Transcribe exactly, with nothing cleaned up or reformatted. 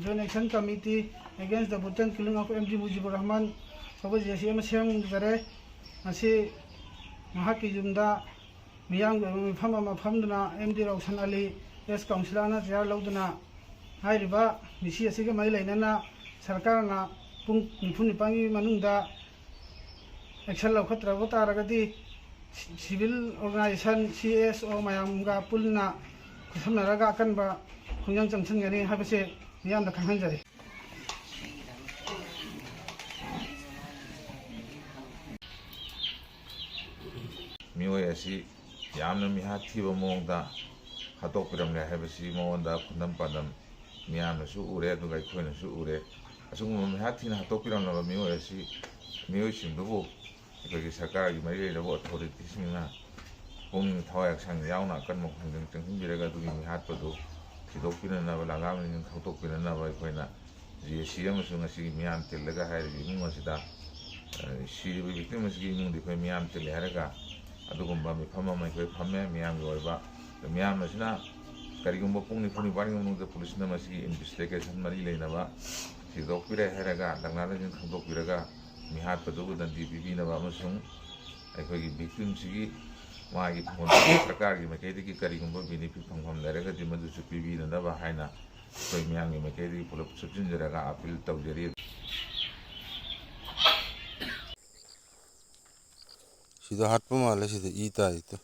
Joint Action Committee Against the Brutal Killing of M D Mujibur Rahman ꯀꯧꯕ J ꯑꯦ ꯁꯤ ꯑꯃ ꯁꯦꯝꯖꯔꯦ꯫ ꯃꯁꯤ ꯃꯍꯥꯛꯀꯤ ꯌꯨꯝꯗ ꯃꯤꯌꯥꯝꯒꯤ ꯑꯣꯏꯕ ꯃꯤꯐꯝ ꯑꯃ ꯐꯝꯗꯨꯅ ꯑꯦꯝ ꯗꯤ ꯔꯣꯁꯟ ꯑꯂꯤ, ꯑꯦꯁ ꯀꯥꯎꯟꯁꯤꯂꯔꯅ ꯆꯦꯌꯥꯔ ꯂꯧꯗꯨꯅ ꯍꯥꯏꯔꯤꯕ ꯃꯤꯁꯤ ꯑꯁꯤꯒ ꯃꯔꯤ ꯂꯩꯅꯅ ꯁꯔꯀꯥꯔꯅ ꯄꯨꯡ ꯅꯤꯐꯨ ꯅꯤꯄꯥꯟꯒꯤ ꯃꯅꯨꯡꯗ ꯑꯦꯛꯁꯟ ꯂꯧꯈꯠꯇ꯭ꯔꯕ ꯇꯥꯔꯒꯗꯤ ꯁꯤꯚꯤꯜ ꯑꯣꯔꯒꯅꯥꯏꯖꯦꯁꯟ, ꯁꯤ ꯑꯦꯁ ꯑꯣ ꯃꯌꯥꯝꯒ ꯄꯨꯟꯅ ꯈꯨꯠꯁꯝꯅꯔꯒ ꯑꯀꯟꯕ ꯈꯣꯡꯖꯪ ꯆꯪꯁꯤꯟꯒꯅꯤ ꯍꯥꯏꯕꯁꯦ ꯃꯤꯌꯥꯝꯗ ꯈꯪꯍꯟꯖꯔꯤ꯫ ꯃꯤꯑꯣꯏ ꯑꯁꯤ ꯌꯥꯝꯅ ꯃꯤꯍꯥꯠ ꯊꯤꯕ ꯃꯑꯣꯡꯗ ꯍꯥꯠꯇꯣꯛꯄꯤꯔꯝꯂꯦ ꯍꯥꯏꯕꯁꯤ ꯃꯉꯣꯟꯗ ꯈꯨꯗꯝ ꯄꯥꯟꯗꯝ ꯃꯤꯌꯥꯝꯅꯁꯨ ꯎꯔꯦ, ꯑꯗꯨꯒ ꯑꯩꯈꯣꯏꯅꯁꯨ ꯎꯔꯦ꯫ ꯑꯁꯤꯒꯨꯝꯕ ꯃꯤꯍꯥꯠ ꯊꯤꯅ ꯍꯥꯠꯇꯣꯛꯄꯤꯔꯝꯂꯕ ꯃꯤꯑꯣꯏ ꯑꯁꯤ, ꯃꯤꯑꯣꯏꯁꯤꯡꯗꯨꯕꯨ ꯑꯩꯈꯣꯏꯒꯤ ꯁꯔꯀꯥꯔꯒꯤ ꯃꯔꯤ ꯂꯩꯅꯕ ꯑꯣꯊꯣꯔꯤꯇꯤꯁꯤꯡꯅ ꯄꯨꯛꯅꯤꯡ ꯊꯋꯥꯏ ꯍꯛꯆꯥꯡ ꯌꯥꯎꯅ ꯑꯀꯟꯕ ꯈꯣꯡꯖꯪ ꯆꯪꯁꯤꯟꯕꯤꯔꯒ ꯑꯗꯨꯒꯤ ꯃꯤꯍꯥꯠꯄꯗꯨ ꯊꯤꯗꯣꯛꯄꯤꯅꯅꯕ, ꯂꯥꯡꯒꯥꯡ ꯂꯤꯡꯖꯪ ꯈꯪꯗꯣꯛꯄꯤꯅꯅꯕ ꯑꯩꯈꯣꯏꯅ ꯖꯤ ꯑꯦ ꯁꯤ ꯑꯃꯁꯨꯡ ꯉꯁꯤꯒꯤ ꯃꯤꯌꯥꯝ ꯇꯤꯜꯂꯒ ꯍꯥꯏꯔꯤꯕ ꯏꯃꯨꯡ ꯑꯁꯤꯗ, ꯑ, ꯁꯤꯔꯤꯕ ꯚꯤꯛꯇꯤꯝ ꯑꯁꯤꯒꯤ ꯏꯃꯨꯡꯗꯤ ꯑꯩꯈꯣꯏ ꯃꯤꯌꯥꯝ ꯇꯤꯜꯂꯦ ꯍꯥꯏꯔꯒ ꯑꯗꯨꯒꯨꯝꯕ ꯃꯤꯐꯝ ꯑꯃ ꯑꯩꯈꯣꯏ ꯐꯝꯃꯦ꯫ ꯃꯤꯌꯥꯝꯒꯤ ꯑꯣꯏꯕ, ꯃꯤꯌꯥꯝ ꯑꯁꯤꯅ ꯀꯔꯤꯒꯨꯝꯕ ꯄꯨꯡ ꯅꯤꯐꯨ ꯅꯤꯄꯥꯟꯒꯤ ꯃꯅꯨꯡꯗ ꯄꯨꯂꯤꯁꯅ ꯃꯁꯤꯒꯤ ꯏꯟꯚꯦꯁꯇꯤꯒꯦꯁꯟ ꯃꯔꯤ ꯂꯩꯅꯕ ꯊꯤꯗꯣꯛꯄꯤꯔꯦ ꯍꯥꯏꯔꯒ, ꯂꯥꯡꯒꯥꯡ ꯂꯤꯡꯖꯪ ꯈꯪꯗꯣꯛꯄꯤꯔꯒ ꯃꯤꯍꯥꯠꯄꯗꯨꯕꯨ ꯗꯟꯗꯤ ꯄꯤꯕꯤꯅꯕ ꯑꯃꯁꯨꯡ ꯑꯩꯈꯣꯏꯒꯤ ꯚꯤꯛꯇꯤꯝꯁꯤꯒꯤ ꯃꯥꯒꯤ ꯐꯪꯐꯝ ꯁꯔꯀꯥꯔꯒꯤ ꯃꯥꯏꯀꯩꯗꯒꯤ ꯀꯔꯤꯒꯨꯝꯕ ꯕꯦꯅꯤꯐꯤꯠ ꯐꯪꯐꯝ ꯂꯩꯔꯒꯗꯤ ꯃꯗꯨꯁꯨ ꯄꯤꯕꯤꯅꯅꯕ ꯍꯥꯏꯅ ꯑꯩꯈꯣꯏ ꯃꯤꯌꯥꯝꯒꯤ ꯃꯥꯏꯀꯩꯗꯒꯤ ꯄꯨꯂꯞ ꯁꯨꯞꯆꯤꯟꯖꯔꯒ ꯑꯥꯄꯤꯜ ꯇꯧꯖꯔꯤ꯫ ꯁꯤꯗ ꯍꯥꯠꯄ ꯃꯥꯜꯂꯦ, ꯁꯤꯗ ꯏ ꯇꯥꯏꯗꯣ꯫